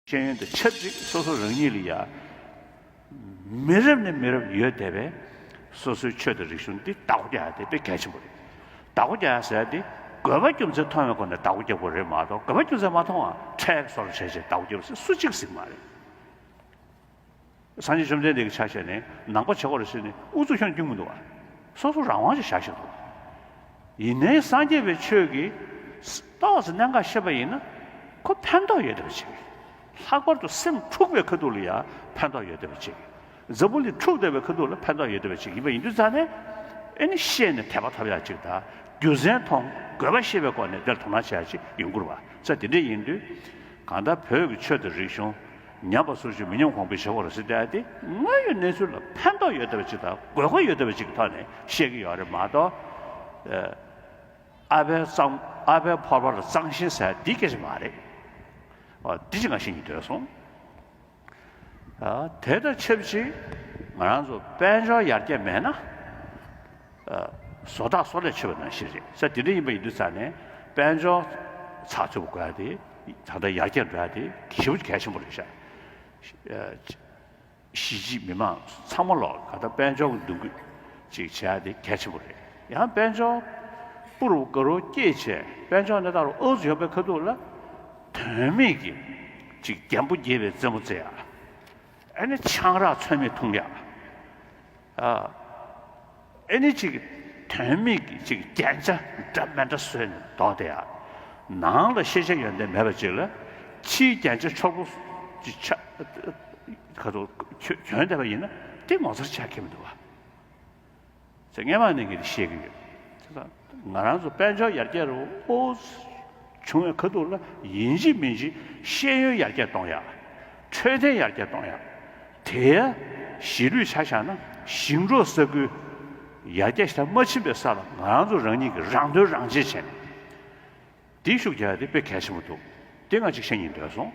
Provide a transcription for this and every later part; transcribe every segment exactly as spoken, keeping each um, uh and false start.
ཤེས་ཡོན་དང་ཆབས་ཅིག་སོ་སོ་རང་ཉིད་ལ་ཡ། མི་རབས་ནས་མི་རབས་ཡོད་བསྡད་པའི་སོ་སོའི་ཆོས་དང་རིག་གཞུང་འདི་བདག་པོ་རྒྱག་ཡ་དེ་དཔེ་གལ་ཆེན་པོ་རེད། བདག་པོ་རྒྱག་ཡ་ཟེར་ཡ་དེ་དགོས་པ་རྒྱུ་མཚན་མཐོང་བའི་སྒོ་ནས་བདག་པོ་རྒྱག་དགོས་རེད་མ་གཏོགས། དགོས་པ་རྒྱུ་མཚན་མ་མཐོང་བ་ཁྲལ་བཟོ་འདྲ་བྱས་བྱས་བདག་པོ་རྒྱག་པ་ཟེར་སུ་གཅིག་གཟིགས་མ་རེད། སངས་རྒྱས་བཅོམ་ལྡན་འདས་ཀྱི་ཆ་བཞག་ནས་ནང་པ་བྱེད་དགོས་རེད་ཟེར་ནས་ཨུ་ཚུགས་ཁྱོན་བསྐྱུང་མི་འདུག་བ། སོ་སོ་རང་དབང་ཅིག་བཞག་བཞག་འདུག། ཡིན་ནའི་སངས་རྒྱས་པའི་ཆོས་ཀྱི་ཏོག་ཙམ་གནད་འགག་ཤེས་པ་ཡིན་ན། ཁོ་ཕན་ཐོགས་ཡོད་བསྡད་པ་ཅིག། ལྷག་པར་དུ་སེམས་འཁྲུགས་པའི་ཁ་ཐུག་ལ་ཡང་ཕན་ཐོགས་ཡོད་བསྡད་པ་ཅིག། འཛམ་བུ་གླིང་འཁྲུགས་བསྡད་པའི་ཁ་ཐུག་ལ་ཕན་ཐོགས་ཡོད་བསྡད་པ་ཅིག་ཡིན་པ་ཡིན་དུས་ཙང་ནས། ཨེ་ནི་ཤེས་ནས་དད་པ་ཐོབ་ཡག་ཅིག་དང་། རྒྱུ་མཚན་མཐོང་དགོས་པ་ཤེས་པའི་སྒོ་ནས་དེར་དོ་སྣང་བྱེད་ཡག་ཅིག་ཡོང་དགོས་རེད་བ། ས་དེ་འདྲ་ཡིན་དུས། གང་ལྟར་བོད་ཀྱི་ཆོས་དང་རིག་གཞུང་ཉམས་པ་སོར་ཆུད་མི་ཉམས་གོང་འཕེལ་བྱེད་དགོས་རེད་ཟེར་བསྡད་དེ། དངོས་ཡོད་གནས་ཚུལ་ལ་ཕན་ཐོགས་ཡོད་བསྡད་པ་ཅིག་དང་དགོས་མཁོ་ཡོད་བསྡད་པ་ཅིག་གི་ཐོག་ནས་བཤད་ཀྱི་ཡོད་རེད་མ་གཏོགས། ཨ་ཕའི་གཙང་ཨ་ཕའི་ཕོར་པ་ལ་གཙང་ཞེན་ཟེར་འདི་སྐད་ཆ་མ་རེད། འོ་འདི་ཅིག་ང་བཤད་སྙིང་འདོད་སོང་། དེ་དང་ཆབས་ཅིག་ང་རང་ཚོ་དཔལ་འབྱོར་ཡར་རྒྱས་མེད་ན། བཟོ་ལྟ་བཟོ་ལས་ཆོད་པ་ནང་བཞིན་རེད་ས། དེ་འདྲ་ཡིན་པ་ཡིན་དུས་ཙང་ནས་དཔལ་འབྱོར་ཚགས་ཚུད་པོ་དགོས་ཡ་དེ། ད་ལྟ་ཡར་རྒྱས་འགྲོ་ཡ་དེ་ཞེ་པོ་གལ་ཆེན་པོ་རེད་ཤག། གཞིས་བྱེས་མི་མང་ཚང་མ་ལོག་ག་ད་དཔལ་འབྱོར་གྱི་མདུན་སྐྱོད་ཅིག་བྱེད་ཡ་དེ་གལ་ཆེན་པོ་རེད། ཡང་དཔལ་འབྱོར་པུ་རུ་དགའ་རུ་སྐྱེད་བྱས་དཔལ་འབྱོར་གནས་སྟངས་རུ་ཨུ་ཚུགས་ཡོང་པའི་ཁ་ཐུག་ལ། དོན་མེད་ཀྱི་ཅིག་རྒྱན་པོ་རྒྱས་པའི་རྩེད་མོ་རྩེ་ཡ། ཨ་ནི་ཆང་རག་ཚོད་མེད་འཐུང་ཡ། ཨ་ཨ་ནི་ཅིག་དོན་མེད་ཀྱི་ཅིག་རྒྱན་ཆ་འདྲ་མི་འདྲ་བཟོས་ནས་འདོགས་བསྡད་ཡ། ནང་ལ་ཤེས་བྱ་ཡོན་ཏན་མེད་པ་ཅིག་ལ་ཕྱིའི་རྒྱན་ཆ་ཕྱུག་པོ་ཅིག་ཆ་ཁ་ཐུག་གྱོན་བསྡད་པ་ཡིན་ན་དེ་ངོ་མཚར་ཆགས་ཀྱི་མི་འདུག་བ། ཚེ་སྔོན་མ་ནས་ངས་འདི་བཤད་ཀྱི་ཡོད། དེ་དང་ང་རང་ཚོ་དཔལ་འབྱོར་ཡར་རྒྱས་རུ་ཨོ་བྱུང་བའི་ཁ་ཐུག་ལ་ཡིན་གཅིག་མིན་གཅིག་ཤེས་ཡོན་ཡར་རྒྱས་གཏོང་ཡ། འཕྲོད་བསྟེན་ཡར་རྒྱས་གཏོང་ཡ། དེ་གཞིས་ལུས་ཆ་བཞག་ན་ཞིང་འབྲོག་ས་ཁུལ་ཡར་རྒྱས་ཞེ་དྲག་མ་ཕྱིན་པའི་ས་ལ་ང་རང་ཚོ་རང་ཉིད་ཀྱིས་རང་དོན་རང་གཅེས་བྱས་ནས། དེའི་ཤུགས་རྒྱག་ཡ་དེ་དཔེ་གལ་ཆེན་པོ་འདུག། དེ་ང་གཅིག་བཤད་སྙིང་འདོད་སོང་།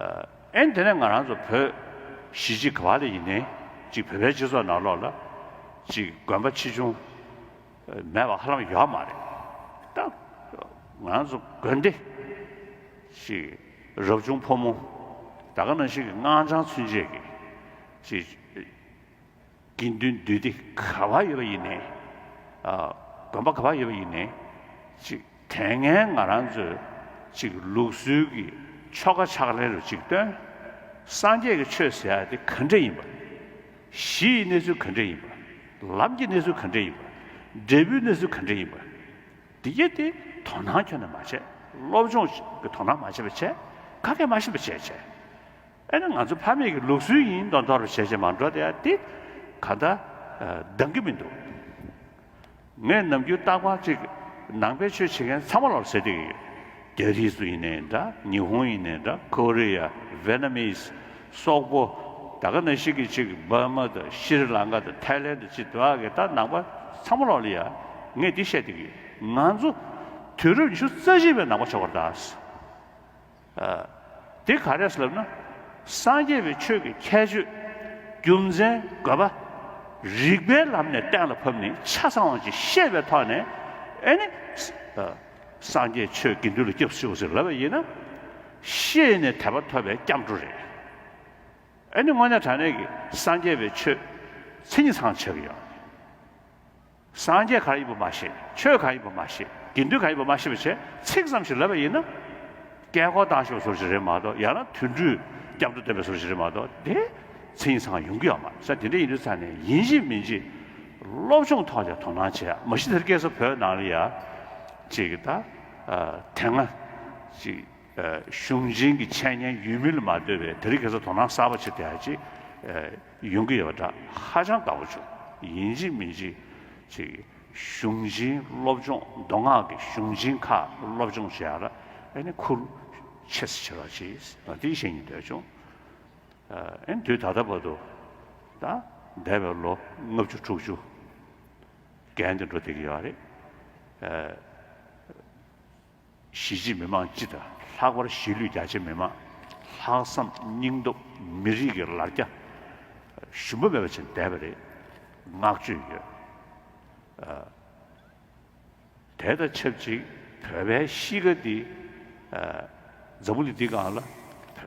ཨ་ཨེ་དེ་ནས་ང་རང་ཚོ་བོད་གཞིས་བྱེས་ག་བ་ལ་ཡིན་ནའི་གཅིག་བོད་པའི་སྤྱི་ཚོགས་ནང་ལོགས་ལ་གཅིག་དགོན་པ་ཆེ་ཆུང་མེད་པ་ཧ་ལམ་ཡོད་མ་རེད། ད་ང་རང་ཚོ་དགོན་སྡེ་གཅིག་རབ་བྱུང་ཕོ་མོ་ད་ག་ནང་བཞིན་གྱི་སྔགས་འཆང་ཚུན་ཆད་ཀྱི་གཅིག་དགེ་འདུན་འདུས་སྡེ་ག་བ་ཡོད་པ་ཡིན་ནའི། ཨ་དགོན་པ་ག་བ་ཡོད་པ་ཡིན་ནའི། ཅིག་དེ་སྔའི་ང་རང་ཚོའི་ཅིག་ལུགས་སྲོལ་གྱི་ཆོ་ག་ཕྱག་ལེན་རུ་ཅིག་སྟོན། སངས་རྒྱས་ཀྱི་ཆོས་ཟེར་ཡ་དེ་ག་འདྲ་ཡིན་པ། གཞི་ཡི་གནས་ཚུལ་ག་འདྲ་ཡིན་པ། ལམ་གྱི་གནས་ཚུལ་ག་འདྲ་ཡིན་པ། འབྲས་བུའི་གནས་ཚུལ་ག་འདྲ་ཡིན་པ། འདི་གས་དེ་དོ་སྣང་ཁྱོན་ནས་མ་བྱས། སློབ་སྦྱོང་གི་དོ་སྣང་མ་བྱས་པ་བྱས། ག་གས་མ་ཤེས་པ་བྱས་བྱས། ཨེ་ན་ང་ཚོ་ཕ་མེས་ཀྱི་ལུགས་སྲོལ་ཡིན་མདོག་མདོག་རུ་བྱས་བྱས་མ་འགྲོ་བསྡད་ཡ་དེ་ག་ད་འདང་གི་མི་འདུག། ངས་ནམ་རྒྱུན་རྟག་པར་ཅིག་ནང་པའི་ཆོས་བྱེད་མཁན་ཚང་མ་ལ་ཟེར་བསྡད་ཀྱི་ཡོད། རྒྱ་རིགས་ཚོ་ཡིན་ནའི་འདྲ། ཉི་ཧོང་ཡིན་ནའི་འདྲ། ཀོ་རི་ཡ། ཝེ་ན་མིས། སོག་པོ། ད་ག་ནང་བཞིན་གྱི་ཅིག་འབར་མ་དང་ཤྲི་ལང་ཀ་དང་ཐའི་ལན་དང་ཅིག་དེ་བ་གི་ད་ནང་པ་ཚང་མ་ལ་ཡ་ངས་འདི་བཤད་བསྡད་ཀྱི་ཡོད། ང་ཚོ་དུས་རབས་ཉི་ཤུ་རྩ་གཅིག་པའི་ནང་པ་ཆགས་པ་རེད་ད། དེ་ག་རེ་ཟེར་ལབ་ན། སངས་རྒྱས་པའི་ཆོས་ཀྱི་ཁྱད་ཆོས། རྒྱུ་མཚན། དགོས་པ། རིགས་པའི་ལམ་ནས་གཏན་ལ་ཕབ་ནས་ཆ་ཚང་བ་ཅིག་ཤེས་པའི་ཐོག་ནས། ཨེ་ནི། སངས་རྒྱས་ཆོས་དགེ་འདུན་ལ་སྐྱབས་སུ་མཆིའོ་ཟེར་ལབ་པ་ཡིན་ན། ཤེས་ནས་དད་པ་ཐོབ་པའི་སྐྱབས་འགྲོ་རེད། ཨེ་ནི་དངོས་གནས་དྲང་གནས་ཀྱི་སངས་རྒྱས་པའི་ཆོས་མཚན་ཉིད་ཚང་ཆགས་ཀྱི་ཡོད། སངས་རྒྱས་ག་རེ་ཡིན་པ་མ་ཤེས། ཆོས་ག་རེ་ཡིན་པ་མ་ཤེས། དགེ་འདུན་ག་རེ་ཡིན་པ་མ་ཤེས་པ་བྱས། ཚིག་ཙམ་ཞིག་ལབ་པ་ཡིན་ན། བཀས་བཀོད་བཏང་ཤོག་ཟུར་ཞིག་རེད་མ་གཏོགས། ཡང་ན་དུད་འགྲོའི་སྐྱབས་འགྲོ་འདོན་པའི་ཟུར་ཞིག་རེད་མ་གཏོགས། དེ་མཚན་ཉིད་ཚང་ཡོང་གི་ཡོད་མ་རེད་ས། དེ་འདྲ་ཡིན་དུས་ཙང་ནས་ཡིན་གཅིག་མིན་གཅིག་སློབ་སྦྱོང་ཐོག་ལ་དོ་སྣང་བྱེད་ཡ། མ་གཞི་དེར་སྐད་ས་བོད་ནང་ལ་ཡ། ཅིག་ད། དེ་སྔ་ཅིག་གཞུང་ཆེན་གྱི་འཆད་ཉན་ཡོད་མིན་ལ་མ་ལྟོས་པའི་དེ་རིང་ཁ་སང་དོ་སྣང་གསར་པ་ཅིག་དེ་ཡང་ཅིག་ཡོང་གི་ཡོད་པ་འདྲ། ཧ་ཅང་དགའ་པོ་བྱུང་། ཡིན་གཅིག་མིན་གཅིག་ཅིག་གཞུང་ཆེན་སློབ་སྦྱོང་མདོ་སྔགས་ཀྱི་གཞུང་ཆེན་ཁག་སློབ་སྦྱོང་བྱེད་ཡ་ལ་ཨ་ནི་ཁུར་ཆེ་ས་ཆེ་བ་ཅིག་དེ་བཤད་སྙིང་འདོད་བྱུང་། ཨ་ནི་དུས་ད་ལྟ་བར་དུ་ད་འདས་པའི་ལོ་ལྔ་བཅུ་དྲུག་ཅུ་རྒན་དུ་འགྲོ་བསྡད་ཀྱི་ཡོད་རེད། གཞིས་བྱེས་མི་མང་སྤྱི་དང་ལྷག་པར་གཞིས་ལུས་རྒྱ་ཆེ་མི་མང་ལྷག་བསམ་སྙིང་སྟོབས་མི་རིགས་ཀྱི་ལར་རྒྱ་ཞུམ་པ་མེད་པ་ཅིག་བསྡད་པ་རེད། བསྔགས་བརྗོད་ཡོད། དེ་དང་ཆབས་ཅིག་བོད་པའི་གཤིས་ཀ་འདི་འཛམ་བུ་གླིང་འདི་སྒང་ལ་